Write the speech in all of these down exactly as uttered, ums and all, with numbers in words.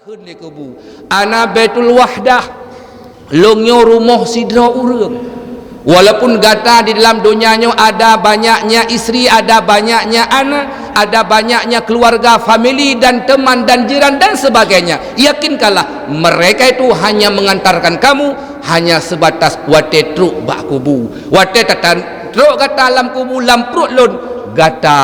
Kheun lé kubu, "Ana Baitul Wahdah, lôn nyoe rumoh sidroe ureuëng." Walaupun gata di dalam donya nyoe ada banyaknya istri, ada banyaknya anak, ada banyaknya keluarga, famili dan teman dan jiran dan sebagainya, yakinkanlah, mereka itu hanya mengantarkan kamu, hanya sebatas watée trok bak kubu. Watée tatan-, trok gata lam kubu, lam pruet lôn, gata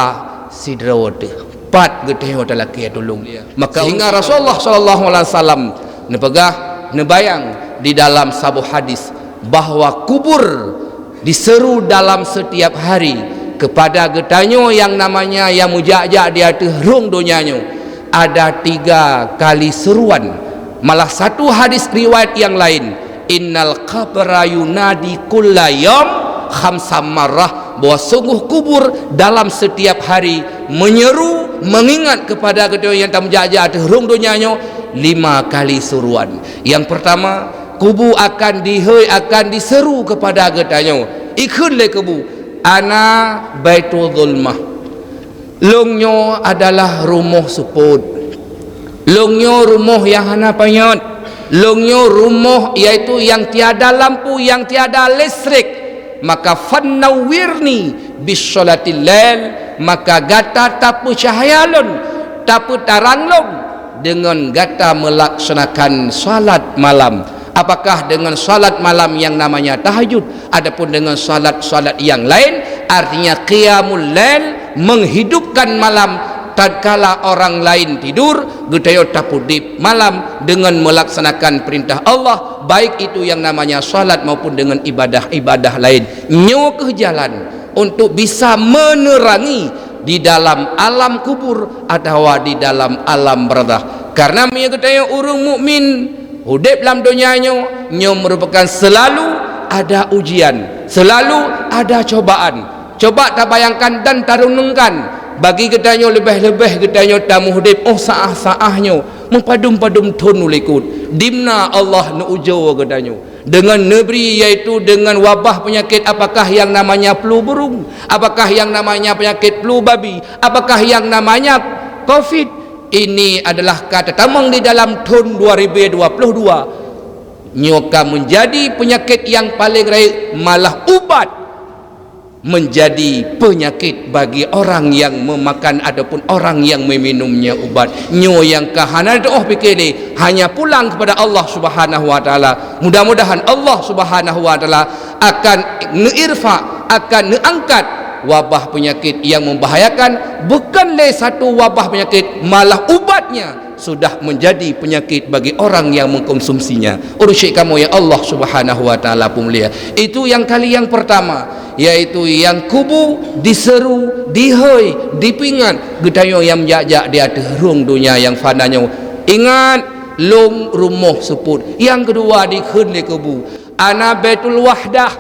sidroe teuh. Pat geutanyoe talakée tulông. Maka sehingga Rasulullah sallallahu alaihi wasallam neupeugah, neubayang di dalam saboh hadis bahwa kubur diseru dalam setiap hari kepada geutanyoe yang namanya yang meujak-jak di ateueh rhueng donya nyoe ada tiga kali seruan. Malah satu hadis riwayat yang lain, "Innal qabra yunadi kulla yaum khamsa marrah," bahwa sungguh kubur dalam setiap hari menyeru, mengingat kepada geutanyoe nyang tameujak-jak ateueh rhueng donya nyoe lima kali seruan. Yang pertama, kubu akan dihôi, akan diseru kepada geutanyoe. Ikheun lé kubu, "Ana Baitul Zulmah." Lôn nyoe adalah rumoh seupôt. Lôn nyoe rumoh nyang hana panyöt. Lôn nyoe rumoh, yaitu yang tiada lampu, yang tiada listrik. Maka, "Fannawwirni bis shalatil lail," maka gata tapeucahya lôn, tapeutarang lôn deungon gata meulaksanakan salat malam. Apakah dengan salat malam yang namanya tahajud, ataupun dengan salat-salat yang lain, artinya qiyamul lail, menghidupkan malam tatkala orang lain tidur, geutanyoe tapeuudép malam dengan melaksanakan perintah Allah, baik itu yang namanya salat maupun dengan ibadah-ibadah lain. Nyoe kheueh jalan untuk bisa menerangi di dalam alam kubur atawa di dalam alam barzakh. Karena meunyoe geutanyoe ureuëng mukmin udép lam donya nyoe, nyoe merupakan selalu ada ujian, selalu ada cobaan. Coba tabayangkan dan tarenungkan, bagi geutanyoe leubeh-leubeh geutanyoe tamuudép óh saah-saah nyoe, meupadum-padum thon u likot, dimna Allah neuujoe geutanyoe. Deungon neubri, yaitu deungon wabah peunyakét, apakah yang namanya flu burung, apakah yang namanya peunyakét flu babi, apakah yang namanya covid, ini adalah ka tatamong di dalam thon dua ribu dua puluh dua. Nyoe ka menjadi peunyakét yang paleng rayeuk, malah ubat menjadi peunyakét bagi orang yang memakan ataupun orang yang meminumnya ubat. Nyoe nyang ka hana teuoh pike lé, hanya pulang kepada Allah Subhanahu wa Taala. Mudah-mudahan Allah Subhanahu wa Taala akan neuirfa, akan neuangkat wabah peunyakét yang membahayakan, bukan lé satu wabah peunyakét, malah ubatnya sudah menjadi penyakit bagi orang yang mengkonsumsinya. Ureuëng syik kamoe nyang Allah Subhanahu wa Taala peumulia. Itu yang kali yang pertama, yaitu yang kubu diseru, dihôi, dipeuingat geutanyoe nyang jak-jak di ateueh rhueng donya nyang fana nyoe. Ingat, lôn rumoh seupôt. Yang kedua dikheun lé kubu, "Ana Baitul Wahdah."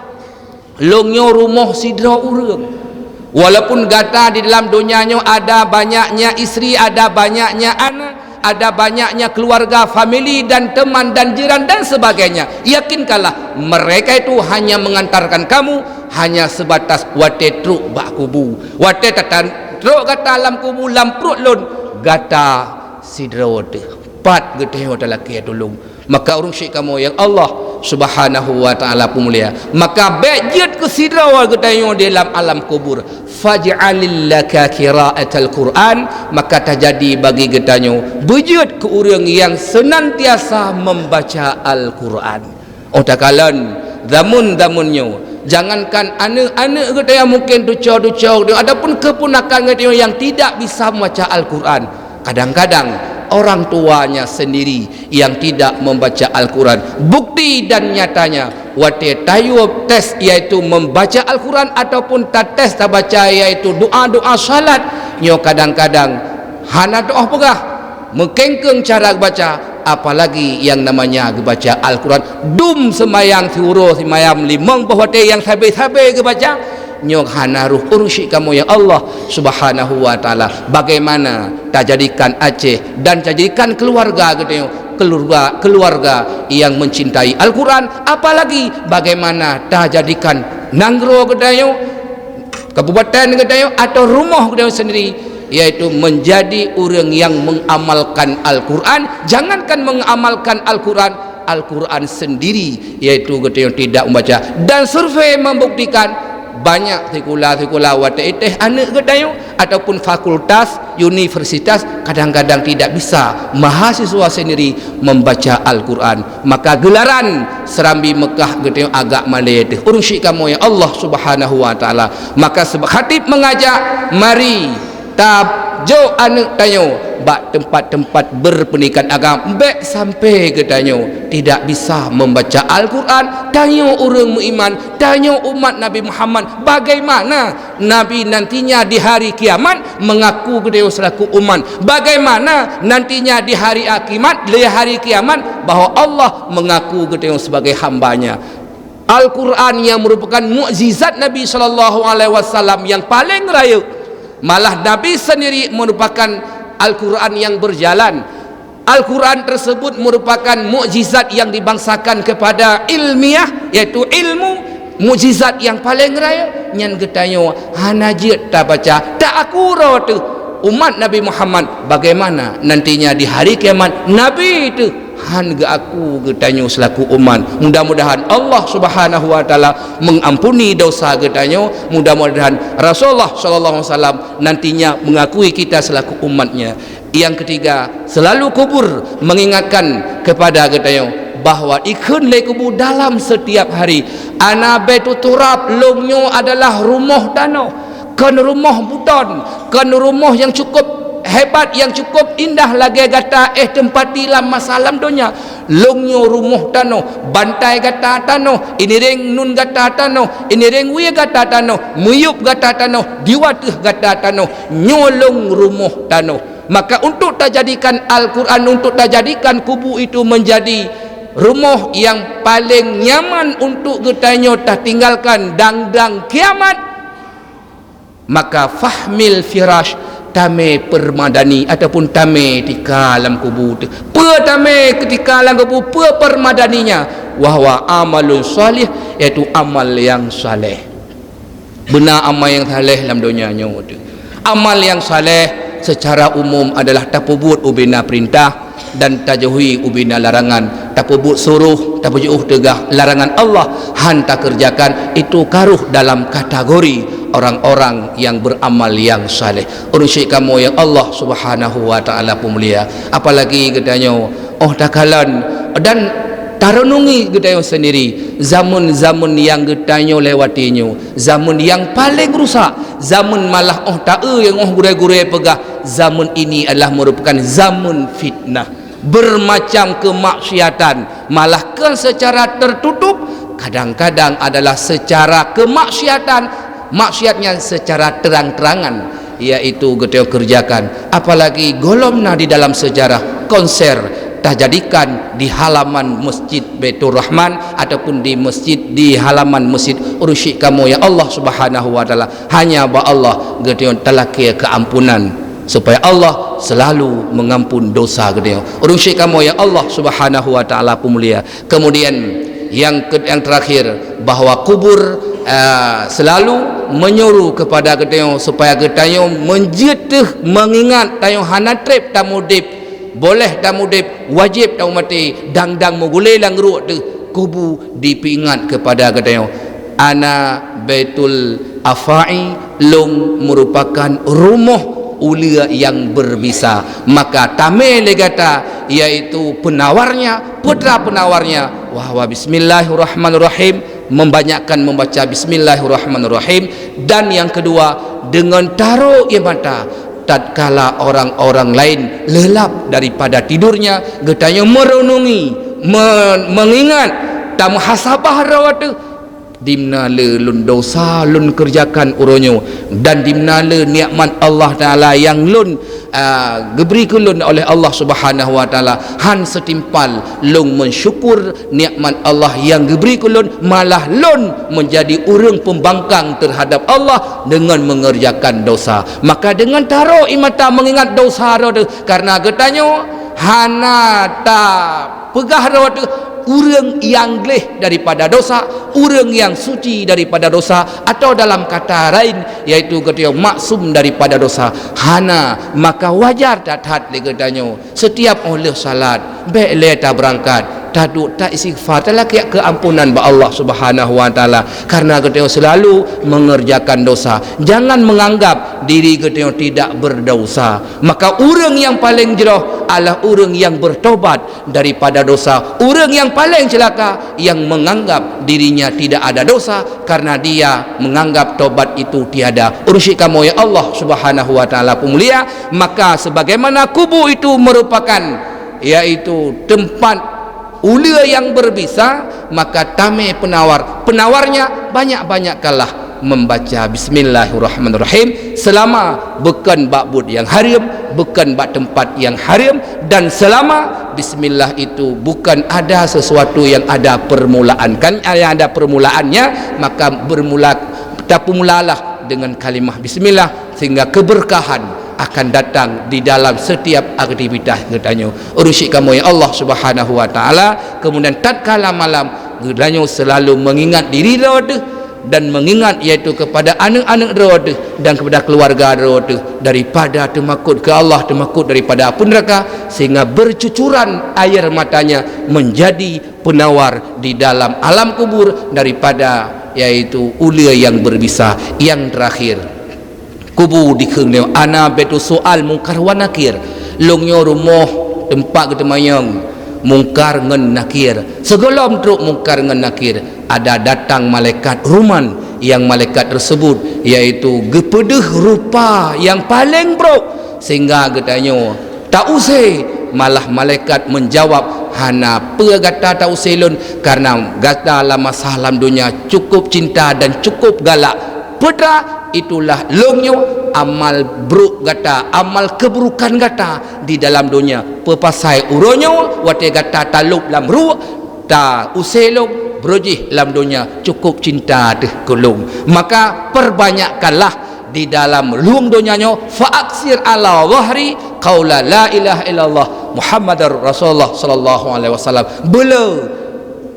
Lôn nyoe rumoh sidroe ureuëng. Walaupun gata di dalam donya nyoe ada banyaknya istri, ada banyaknya anak, ada banyaknya keluarga, famili dan teman dan jiran dan sebagainya, yakinkanlah, mereka itu hanya mengantarkan kamu hanya sebatas watée trok bak kubu. Watée tatan-, trok gata lam kubu, lam pruet lôn, gata sidroe teuh. Pat geutanyoe talakée tulông. Maka ureuëng syik kamoe nyang Allah Subhanahu wa Taala peumulia, maka bék jeuet keu sidroe geutanyoe di lam alam kubur. "Faj'alil laka qira'atal Qur'an," maka tajadi bagi geutanyoe beujeuet keu ureuëng nyang senantiasa membaca Al-Qur'an. Óh takalon, zamun-zamun nyoe, jangankan aneuëk-aneuëk geutanyoe, mungken cuco-cuco geutanyoe, ataupun keponakan geutanyoe nyang tidak bisa membaca Al-Qur'an. Kadang-kadang orang tuanya sendiri yang tidak membaca Al-Quran. Bukti dan nyatanya, watée tayue tes, yaitu membaca Al-Quran ataupun tates tabaca, yaitu doa-doa salat, nyoe kadang-kadang hana teuoh peugah, meukengkeung cara geubaca, apalagi yang namanya geubaca Al-Quran. Dum seumayang siuroe seumayang limong boh watée nyang sabe-sabe geubaca, nyoe hana roh ureuëng syik kamoe nyang Allah Subhanahu wa Taala. Bagaimana tajadikan Aceh dan tajadikan keluarga geutanyoe keluarga, keluarga yang mencintai Al-Quran, apalagi bagaimana tajadikan nanggroe geutanyoe, kabupaten geutanyoe atau rumoh geutanyoe sendiri, yaitu menjadi ureuëng yang mengamalkan Al-Quran Jangankan mengamalkan Al-Quran, Al-Quran sendiri, yaitu geutanyoe tidak membaca. Dan survei membuktikan, banyak sikula-sikula watée itéh aneuëk geutanyoe ataupun fakultas, universitas, kadang-kadang tidak bisa mahasiswa sendiri membaca Al-Quran. Maka gelaran Serambi Mekah geutanyoe agak malée teuh. Ureuëng syik kamoe nyang Allah Subhanahu wa Taala. Maka sebab khatib mengajak, mari tajok aneuëk tanyoe bak tempat-tempat berpendidikan agama, bék sampai geutanyoe tidak bisa membaca Al-Quran. Tanyoe ureuëng meuiman, tanyoe umat Nabi Muhammad, bagaimana Nabi nantinya di hari kiamat mengaku geutanyoe selaku umat? Bagaimana nantinya di hari akimat, di hari kiamat, bahwa Allah mengaku geutanyoe sebagai hamba-Nya? Al-Quran yang merupakan mukjizat Nabi sallallahu alaihi wasallam yang paling rayeuk. Malah Nabi sendiri merupakan Al-Quran yang berjalan. Al-Quran tersebut merupakan mukjizat yang dibangsakan kepada ilmiah, yaitu ilmu, mukjizat yang paling rayeuk. Nyan geutanyoe hana jeuet tabaca, taaku droe teuh umat Nabi Muhammad, bagaimana nantinya di hari kiamat Nabi teuh han geuaku geutanyoe selaku umat. Mudah-mudahan Allah Subhanahu wa Taala mengampuni dosa geutanyoe. Mudah-mudahan Rasulullah sallallahu alaihi wasallam nantinya mengakui kita selaku umatnya. Yang ketiga, selalu kubur mengingatkan kepada geutanyoe bahwa ikheun lé kubu dalam setiap hari, "Ana baitu turab, lôn nyoe adalah rumoh tanoh." Kon rumoh buton, kon rumoh nyang cukup hebat, nyang cukup indah lagée gata éh teupati lam masa lam donya. Lôn nyoe rumoh tanoh, bantai gata tanoh, iniréng nun gata tanoh, iniréng wie gata tanoh, miyueb gata tanoh, diwa teuh gata tanoh. Nyoe lôn rumoh tanoh. Maka untuk tajadikan Al-Quran, untuk tajadikan kubu itu menjadi rumoh yang paling nyaman untuk geutanyoe tatinggalkan dang-dang kiamat, maka fahmil firash, tamé permadani ataupun tamé tika lam kubu teuh. Peue tamé keutika lam kubu, peue permadaninya? Wahwa amalun salih, yaitu amal yang saleh. Beuna amal yang saleh lam donya nyoe teuh. Amal yang saleh secara umum adalah tapeubuet ubena perintah dan tajauhi ubena larangan, tapeubuet suroh, tapeujiôh teugah larangan Allah, han takeureujakan, itu karoh dalam kategori orang-orang yang beramal yang saleh. Ureuëng syik kamoe nyang Allah Subhanahu wa Taala peumulia, apalagi geutanyoe óh takalon dan tarenungi geutanyoe sendiri zaman-zaman nyang geutanyoe lewati nyoe, zaman nyang paleng rusak, zaman malah óh taeu nyang óh gurée-gurée peugah, zaman ini adalah merupakan zaman fitnah. Bermacam kemaksiatan, malah kon secara tertutup, kadang-kadang adalah secara kemaksiatan, maksiatnya secara terang-terangan, yaitu geutanyoe keureujakan. Apalagi gohlom na di dalam sejarah konser tajadikan di halaman Masjid Baitur Rahman ataupun di masjid, di halaman masjid. Ureuëng syik kamoe nyang Allah Subhanahu wa Taala, hanya bak Allah geutanyoe talakée keuampunan, supaya Allah selalu mengampun dosa geutanyoe. Ureuëng syik kamoe nyang Allah Subhanahu wa Taala peumulia. Kemudian yang ke-, yang terakhir, bahwa kubur, ah, selalu menyuruh kepada geutanyoe supaya geutanyoe meujeuet teuh mengingat tanyoe hana treb tamudeb, boleh tamudeb, wajéb tameumaté, dang-dang meugulée lam ruek teuh kubu dipeuingat kepada geutanyoe. Ana baitul afai, lôn merupakan rumoh uleue nyang berbisa. Maka tamé lé gata, yaitu penawarnya, putra penawarnya, wahwa bismillahirrahmanirrahim, membanyakkan membaca bismillahirrahmanirrahim. Dan yang kedua, dengan taroe ie mata, tatkala orang-orang lain leulap daripada tidurnya, geutanyoe merenungi, me-, mengingat, tamuhasabah droe teuh, dimna le lôn dosa lôn keureujakan uroe nyoe, dan dimna le nikmat Allah Taala nyang lôn, ah, geubri keu lôn oleh Allah Subhanahu wa Taala, han seutimpal lôn meusyukur nikmat Allah nyang geubri keu lôn, malah lôn meujadi ureuëng peumbangkang teuhadab Allah deungon meungeureujakan dosa. Maka deungon taroe ie mata meungingat dosa droe teuh, kareuna geutanyoe hana tapeugah droe teuh Ureuëng nyang gleh daripada dosa, ureuëng nyang suci daripada dosa, atau dalam kata lain, yaitu geutanyoe maksum daripada dosa. Hana, maka wajar that-that lé geutanyoe. Setiap óh lheueh salat, bék lé tabeurangkat, taduek, taistighfar, talakée keuampunan bak Allah Subhanahu wa Taala. Karena geutanyoe selalu mengerjakan dosa. Jangan menganggap diri geutanyoe tidak berdosa. Maka ureuëng nyang paleng jroh adalah ureuëng nyang bertobat daripada dosa. Ureuëng nyang paleng ceulaka, nyang menganggap dirinya tidak ada dosa karena dia menganggap tobat itu tiada. Ureuëng syiek kamoe nyang Allah Subhanahu wa Taala peumulia, maka sebagaimana kubu itu merupakan, yaitu tempat uleue nyang berbisa, maka tamé penawar. Penawarnya, banyak-banyakkanlah membaca Bismillahirrahmanirrahim selama bukan bak buet nyang hareuem, bukan bak tempat nyang hareuem, dan selama bismillah itu bukan ada sesuatu yang ada permulaan, kan, yang ada permulaannya, maka bermula, tapeumulalah dengan kalimah bismillah, sehingga keberkahan akan datang di dalam setiap aktivitas geutanyoe. Ureuëng syiek kamoe nyang Allah Subhanahu wa Taala, kemudian tatkala malam, geutanyoe selalu mengingat diri droe teuh dan mengingat, yaitu kepada aneuk-aneuk droe teuh dan kepada keluarga droe teuh daripada teumakot keu Allah, teumakot daripada apui neuraka, sehingga bercucuran air matanya menjadi penawar di dalam alam kubur daripada, yaitu uleue nyang berbisa. Nyang terakhir, kubu dikheun lé, "Ana baitu sual Mungkar wa Nakir." Lôn nyoe rumoh teumpat geuteumanyong Mungkar ngon Nakir. Sigohlom trok Mungkar ngon Nakir, ada datang malaikat ruman, nyang malaikat tersebut, yaitu geupeudeuh rupa nyang paleng brok, sehingga geutanyoe tausé. Malah malaikat menjawab, "Hana peue gata tausé lôn, karena gata lam masa lam donya cukup cinta dan cukup galak. Peue teuma, itulah lôn nyoe, amal brok gata, amal keuburukan gata di dalam donya. Peue pasai uroe nyoe watée gata talop lam ruek, tausé lôn, beurujih lam donya cukup cinta teuh keu lôn." Maka perbanyakkanlah di dalam lueng donya nyoe, "Fa aksir ala zahri qaula la ilaha illallah Muhammadar Rasulullah sallallahu alaihi wasallam." Beu le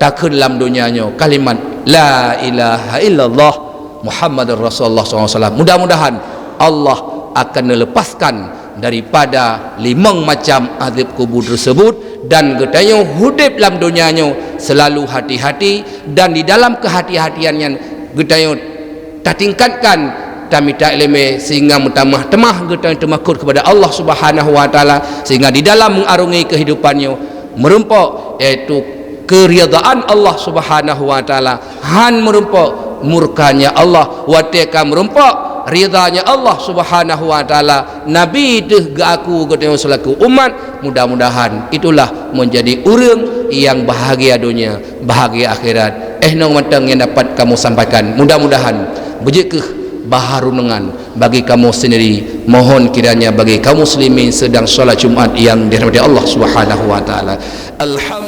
takheun lam donya nyoe kalimat la ilaha illallah Muhammadar Rasulullah sallallahu alaihi wasallam. Mudah-mudahan Allah akan neuleupaskan daripada limong macam azab kubur tersebut, dan geutanyoe udeb lam donya nyoe selalu hati-hati, dan di dalam kehati-hatian nyan geutanyoe tatingkatkan, tamita iéleumé sehingga meutamah-tamah geutanyoe teumakot kepada Allah Subhanahu wa Taala, sehingga di dalam mengarungi kehidupan nyoe meurumpok, yaitu keridaan Allah Subhanahu wa Taala, han meurumpok murkanya Allah. Watée ka meurumpok ridanya Allah Subhanahu wa Taala, Nabi teuh geuaku geutanyoe seulaku umat. Mudah-mudahan itulah menjadi ureuëng nyang bahagia donya, bahagia akhirat. Eh, nyoe mantong nyang dapat kamoe sampaikan. Mudah-mudahan beujeuet kheueh bahan reunungan bagi kamoe sendiri. Mohon kiranya bagi kaum muslimin sedang salat Jumat yang dirahmati Allah Subhanahu wa Taala. Alhamdulillah.